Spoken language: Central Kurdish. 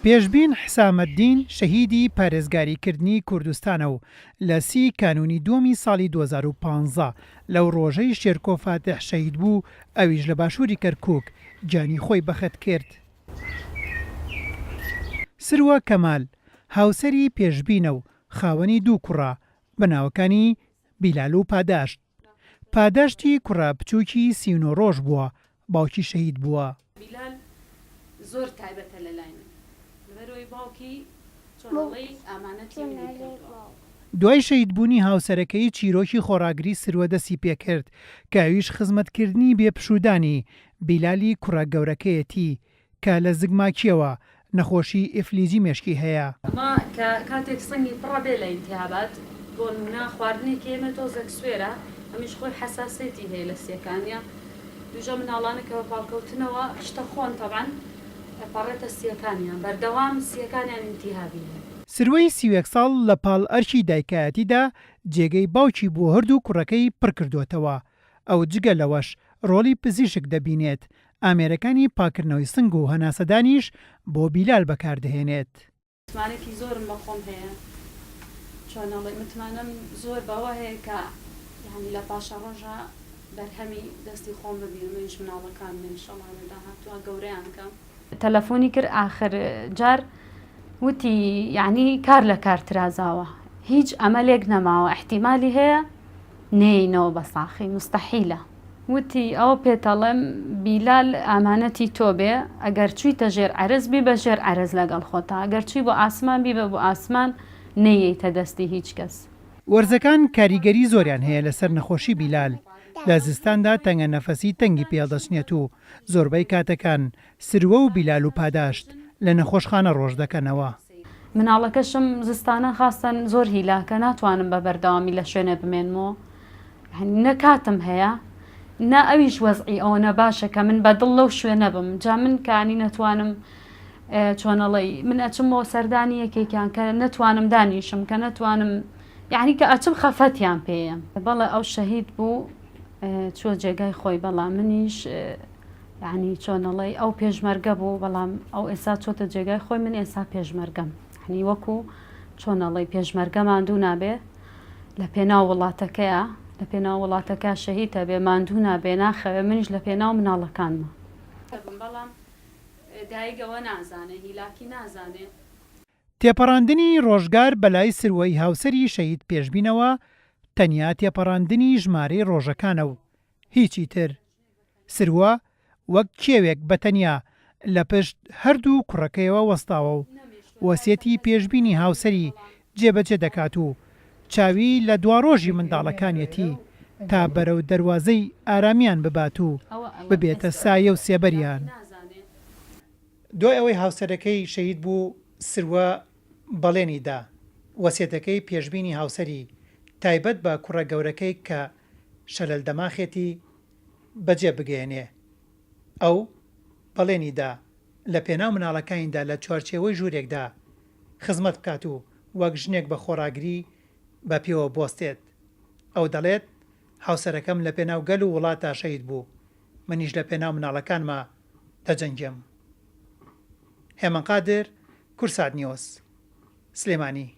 پێشبین حسامەدین شەهیدی پارێزگاریکردنی کوردستانە و لە سی کانوونی دووەمی ساڵی 2015 لەو ڕۆژەی شێرکۆ فاتح شەهید بوو ئەویش لە باشووری کەرکووک گیانی خۆی بەخت کرد. سروە کەمال، هاوسەری پێشبینە و خاوەنی دوو کوڕە بە ناوەکانی بیلال و پاداشت. پاداشتی کوڕە بچووکی 39 ڕۆژ بووە، باوکی شەهید بووە. بیلال زۆر تایبەتە لە لای من لەبەرئەوەی باوکی چۆن ئەڵێی ئامانەتی منی کردووە. دوای شەهیدبوونی هاوسەرەکەی چیرۆکی خۆڕاگری سروە دەستی پێکرد کە ئەویش خزمەتکردنی بێ پشوودانی بیلالی کوڕە گەورەکەیەتی کە لە زگماکییەوە نەخۆشی ئیفلیجی مێشکی هەیە. ئەمە کە کاتێک سنگی پڕە بێ لە ئیلتیهابات بۆ نمونە خواردنێکی ئێمە تۆزێک سوێرە ئەمیش خۆی حەساسێتی هەیە لە سیەکانیا دووجا مناڵانە کە بە پاڵکەوتنەوە شتە خۆن تەبعەن ئەپەڕێتە سیەکانیان بەردەوام سیەکانیان ئیلتیهابی هەیە. سروەی 31 ساڵ لە پاڵ ئەرکی دایکایەتیدا جێگەی باوکی بۆ هەردوو کوڕەکەی پڕکردۆتەوە، ئەو جگە لەوەش ڕۆڵی پزیشک دەبینێت، ئامێرەکانی پاککردنەوەی سنگ و هەناسەدانیش بۆ بیلال بەکاردەهێنێت. متمانەکی زۆرم بە خۆم هەیە چۆن ئەڵێی متمانەم زۆر بەوە هەیە کە یانی لە پاشەڕۆژا بەرهەمی دەستی خۆم ببینم منیش مناڵەکانم ئینشەڵا لە داهاتووا گەورەیان کەم. تەلەفۆنی کرد ئاخر جار وتی یانی کار لە کار ترازاوە هیچ ئەمەلێک نەماوە ئیحتیمالی هەیە نەیەینەوە بە ساخی موستەحیلە. وتی، ئەوە پێتەڵێم بیلال ئامانەتی تۆ بێ، ئەگەر چوویتە ژێر عەرز بیبە ژێر عەرز لەگەڵ خۆتا، ئەگەر چووی بۆ ئاسمان بیبە بۆ ئاسمان، نەیەیتە دەستی هیچ کەس. وەرزەکان کاریگەری زۆریان هەیە لەسەر نەخۆشی بیلال، لە زستاندا تەنگە نەفەسی تەنگی پێهەڵدەچنێت و زۆربەی کاتەکان سروە و بیلال و پاداشت لە نەخۆشخانە ڕۆژ دەکەنەوە. مناڵەکەشم زستانە خاستەن زۆر هیلاکە ناتوانم بە بەردەوامی لە شوێنێ بمێنمەوە یانی نە کاتم هەیە نە ئەویش وەزعی ئەوەنە باشە کە من بە دڵ لەو شوێنە بم جا من کانی نەتوانم چۆنەڵی من ئەچم بۆ سەردانی یەکێکیان کە نەتوانم دانیشم کە نەتوانم یعنی کە ئەچم خەفەتیان پێیە بەڵێ ئەو شەهید بوو چوە جێگای خۆی بەڵام منیش یانی چۆنەڵێی ئەو پێشمەرگە بوو بەڵام ئەو ئێسا چۆتە جێگای خۆی من ئێسا پێشمەرگەم هەنی وەکو چۆنەڵی پێشمەرگە ماندوو نابێ لە پێناو وڵاتەکەیە لە پێناو وڵاتەکە شەهیتە بێ ماندوو نابێ ناخەوێ منیش لە پێناو مناڵەکانمە. بەڵام دایک ئەوە نازانێ هیلاکی نازانێ. تێپەڕاندنی ڕۆژگار بەلای سروەی هاوسەری شەهید پێشبینەوە تەنیا تێپەڕاندنی ژمارەی ڕۆژەکانە و هیچی تر. سروە وەک کێوێک بە تەنیا لە پشت هەردوو کوڕەکەیەوە وەستاوە و وەسیەتی پێشبینی هاوسەری جێبەجێ دەکات و چاوی لە دواڕۆژی منداڵەکانیەتی تا بەرەو دەروازەی ئارامیان ببات و ببێتە سایە و سێبەریان. دوای ئەوەی هاوسەرەکەی شەهید بوو، سروە بەڵێنی دا وەسیەتەکەی پێشبینی هاوسەری تایبەت بە کوڕە گەورەکەی کە شەلەل دەماخێتی بەجێ بگەیەنێ. ئەو بەڵێنی دا لە پێناو مناڵەکانیدا لە چوارچێوەی ژوورێکدا خزمەت بکات و وەک ژنێک بە خۆڕاگری بە پێوە بوەستێت. ئەو دەڵێت، هاوسەرەکەم لە پێناو گەل و وڵاتدا شەهید بوو، منیش لە پێناو مناڵەکانما دەجەنگێم. هێمن قادر، کوردسات نیوز، سلێمانی.